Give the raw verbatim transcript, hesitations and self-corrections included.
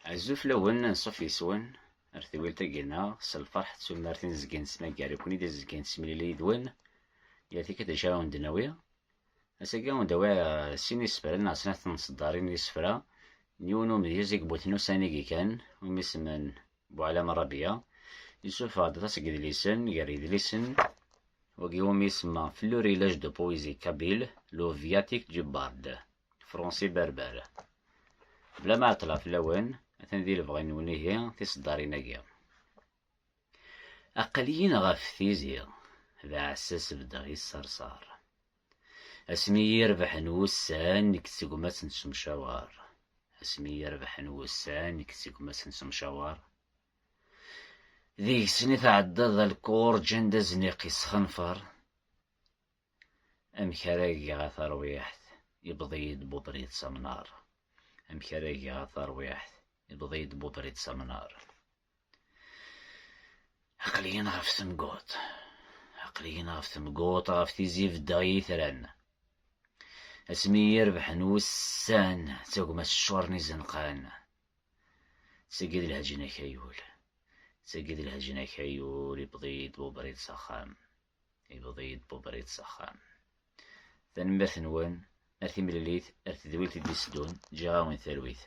Azul fell-awen, anṣuf yes-wen ar tewwilt-agi-nneɣ s lferḥ d tumert i nezga nettmagar nekkni d azezgi nettemlili yid-wen. Yal tikkelt d acu ara wen-d-nawi. Ass-agi ad wen-d-awiɣ, eh, sin isefra neɣ snat n tseddarin n yisefra n yiwen umedyaz i yewwten ussan-agi kan, umi semman Buɛlam Rabia. Yessufeɣ-d aṭas n yedlisen, gar yedlisen wagi umi isemma Florilège de poésie kabyle, le viatique du barde, français berbère. Bla ma ɛeṭṭleɣ fell-awen, atan di lebɣi-nwen ihi tiseddarin-agi. Aql-iyi-n ɣef tizi, d aɛessas beddeɣ i ṣṣerṣer. Asmi i rebḥen wussan, nekk d tegmat n semcawer. Asmi i rebḥen wussan, nekk d tegmat n semcawer. Deg-sen i tɛeddaḍ alkur, ǧǧan-d azniq yesxenfer. Amek ara geɣ a tarwiḥt, ibḍ-iyi-d bubrid s amnar. Amek ara geɣ a tarwiḥt, ibḍ-iyi-d bubrid s amnar. Aql-iyi-n ɣef temguṭ. Aql-iyi-n ɣef temguṭ, ɣef tizi beddeɣ i yitran. Asmi i rebḥen wussan, d tagmat ččuren izenqan. Tagi d lheǧna kayul. Tagi d lheǧna kayul, ibḍ-iyi-d bubrid s axxam. Ibḍ-iyi-d bubrid s axxam. Tanemmirt-nwen, ar timlilit, ar tedwilt i d-iteddun, ǧǧiɣ-awen talwit.